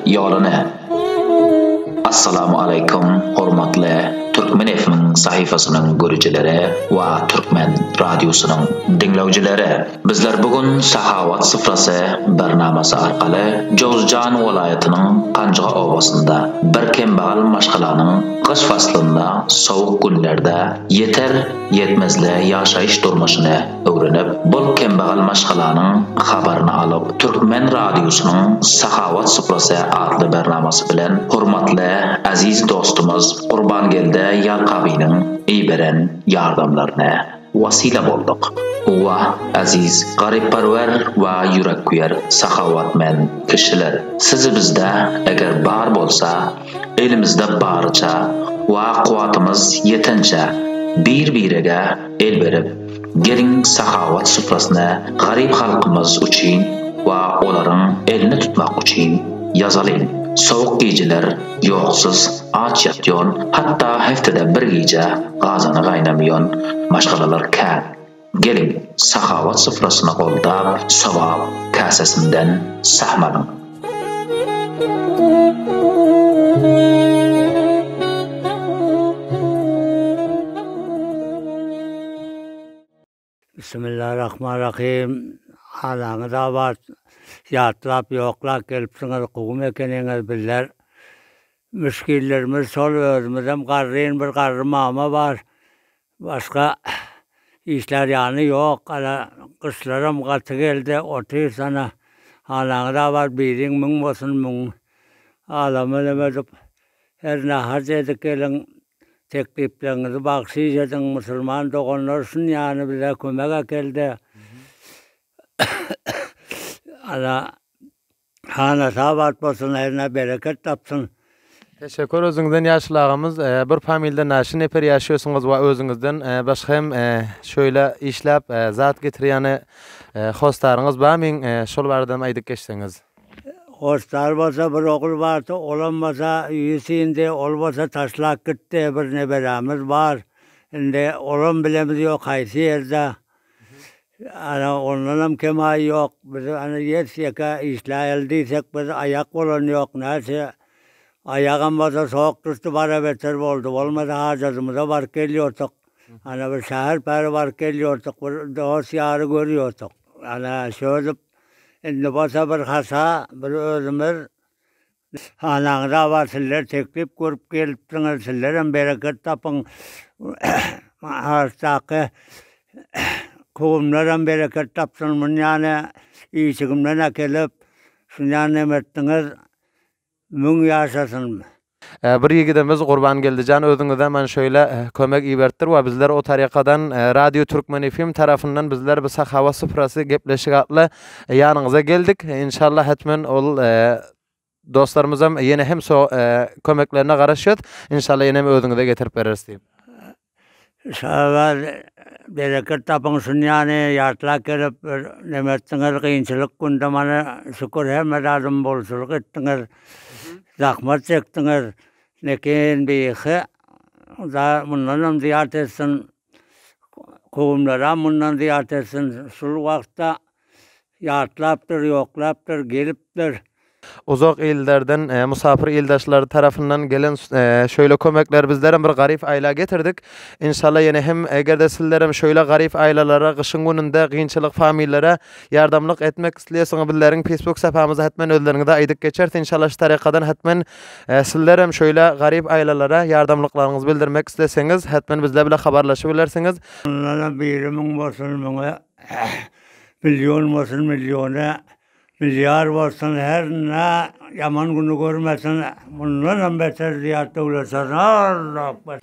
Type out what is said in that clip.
Ýoluny. Assalamu aleýkum hormatly Türkmen FM-iň sahypasynyň görüjileri we Türkmen radiosynyň diňlewjileri. Bizler bu gün Sahawat syfrasy barnamasy arkaly Jowzjan welaýatynyň Ganjyga obasynda bir kembagal maşgalanyň gyş paslynda sowuk günlerde ýeter ýetmezli ýaşaýyş durmuşyny öwrenip, bul kembagal maşgalanyň habaryny alyp, Türkmen radiosynyň Sahawat suprasy atly barnamasy bilen hormatly äziz dostumyz Gurbangeldi Ýalkabynyň iberen ýardamlaryna wasila bolduk. Wah, äziz, garypperwer we ýürekküýer sahawatmen kişiler, sizi bizde eger bar bolsa, elimizde baryça we kuwwatymyz ýetençe bir-birege el berip, geliň sahawat suprasyny garyp halkymyz üçin we olaryň elini tutmak üçin ýazalyň. Sowuk gijeler ýoksuz aç ýatýon, hatda heftede bir gije gazany gaýnamýon maşgalalar kän. Geliň, sahawat suprasyny goldap, sogap käsesinden sahmalyň. Bismillarahmanrahim Halaňyz abat ýatlap ýoklap gelipsiňiz gowy ekeniňiz bizler müşgillerimiz şol özümizem garryn bir garry mama bar Başga işlär ýany ýok, ala gyşlaram gaty geldi, otyrys ana. Halaňyz abat, biriň müň bolsun, müň alama neme edip, her nahar edip geliň, teklipleriňizi bagşyş ediň, musulman doganlar şun ýany bize kömek äkeldi. Ana. Hanasy abat bolsun eline bereket tapsyn. Teşekkür özüňizden ýaşuly agamyz bir familde naşi neper ýaşaýosyňyz we özüňizden başga hem şöýle işläp zat getirýäni hostaryňyz barmyň şol barada hem aýdyp geçseňiz. Hostar bolsa bir ogul bardy olam bolsa öýi syndy ol bolsa taşlap gitdi bir neberämiz bar indi olam bilemiz ýok haýsy ýerde Ana, ondanam kemaý ýok. Biz ana ýes-ýeke işläýeli diýsek, biz aýak bolan ýok. Näçe aýagam bolsa sok düşdi, bara beter boldy. Bolmasa hajatymyza baryp gelýärdik. Ana bir şäher-päre baryp gelýärdik, bir dost-ýary görýärdik. Ana, şödüp, indi bolsa bir hasa, bir özümiz Hanaňyz abat sizler teklip görüp gelipsiňiz sizlerem bereket tapyň Arsdaky kowumlaram bereket tapsyn munýany işigimden äkelip şunýan nemetdiňiz müň ýaşasyn. Bir ýigidimiz Gurbangeldijan özüňize men şöýle kömek iberipdir we bizler o tarykadan Radio Türkmen FM tarapyndan bizler bu Sahawa suprasy gepleşik atly ýanyňyza geldik. Inşallah hetmen ol dostlarymyzam ýene hem so kömeklerine garaşýas. Inşallah ýene hem özüňize getirip bereris diýip. Şabat bereket tapyň şunýany ýatlap gelip bir neme etdiňiz kynçylyk günde mana şükür hemme zadym bolçulyk etdiňiz zahmat çekdiňiz nekin bihi da mundanam zyýat etsin kowumlaram mundan zyýat etsin şul wagtda Ýatlapdyr, ýoklapdyr, gelipdir. Uzak illerden musapyr ildeşleri tarapyndan gelen şöyle kömekleri bizlerem bir garyp aýla getirdik. Inşallah ýene hem egerde sizlerem şöyle garyp aýlalara gyşyň gününde gynçylyk famillere ýardamlyk etmek isleýsiňiz bizleriň Facebook sapamyza hetmen özleriňize aýdyp geçeris inşallah şu tarykadan hetmen sizlerem şöyle garyp aýlalara ýardamlyklaryňyzy bildirmek isleseňiz hetmen bizler bile habarlaşyp bilersiňiz. Mundanam biri müň bolsun müňe. Million bolsun milliona, milliar bolsun her ne ýaman güni görmesin, mundanam beter zyýat döwlet Allahu Akbar.